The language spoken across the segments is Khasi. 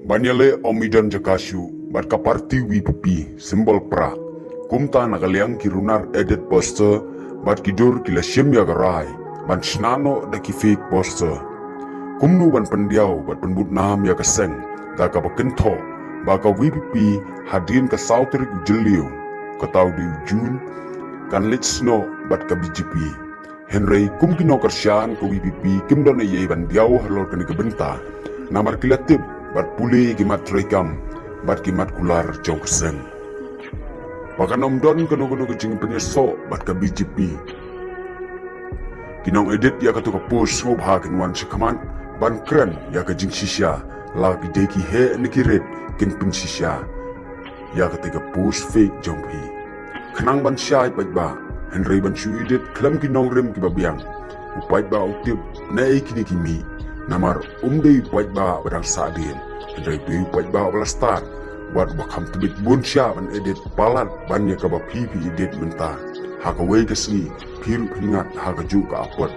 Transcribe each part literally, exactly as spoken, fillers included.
Ban ïaleh ym don jaka shuh bad ka party VPP, symbol prah. Kumta na ka liang ki runar edit poster bad ki dur ki la shim ïa ka rai ban shna noh da ki fake poster. Kumno ban pyndiaw bad pynbud nam ïa ka seng da kaba kynthoh ba ka VPP hadien ka saw tarik u Jylliew, ka taw dei u June, kan leit snoh bad ka BJP. Hynrei kum ki nongkyrshan ka VPP kim don ei ei ban diaw halor kane ka bynta, namar ki la tip bad pule ki mat treikam bad ki mat kular jong ka seng ba kan ym don kano kano ka jingpynïasoh bad ka BJP. Ki nong edit ïa kato ka post sngewbha kin wan shakhmat ban kren ïa ka jingshisha, la ki dei ki heh ne ki rit kin pynshisha ïa kata ka post fake jong phi. Khnang ban shai paidbah, hynrei ban shu edit khlem ki nongrim kiba biang. U paidbah u tip naei kine ki mih, namar um dei u paidbah ba dang sahdien, hynrei dei u paidbah ba la stad, bad ba kham tbit bun sha ban edit palat ban ïa kaba phi phi edit mynta. Ha kawei ka sngi phi ruh phi ngat ha kajuh ka apot,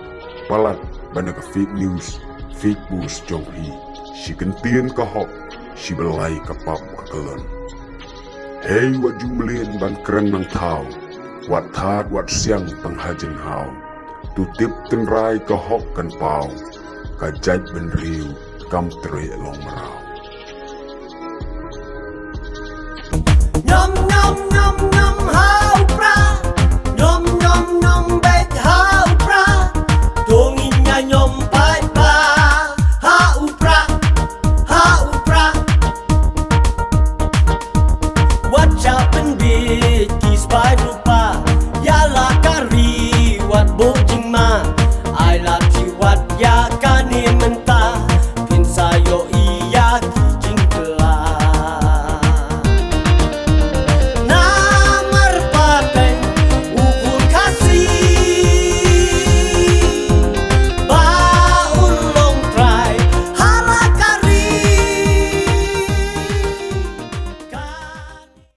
palat ban ïa ka fake news, fake post jong phi. Shi kyntien ka hok, shi ba lai ka pap ka kyllon. Hei wat ju mlien ban kren nangthaw, wat thad wat siang tang ha jinghaw. To tip tynrai ka hok kan paw, ka jaitbynriew kam treh longmraw. Ñiom ñiom ñiom ñiom ha u prah. Ñiom ñiom ñiom beit ha u prah. To ngin ïa ñiom paidbah ha u prah, ha u prah. Wat shah pynbeit ki spah rupa ïa la ka ri, wat buh jingma. Ai lad shuh wat ïa kane mynta.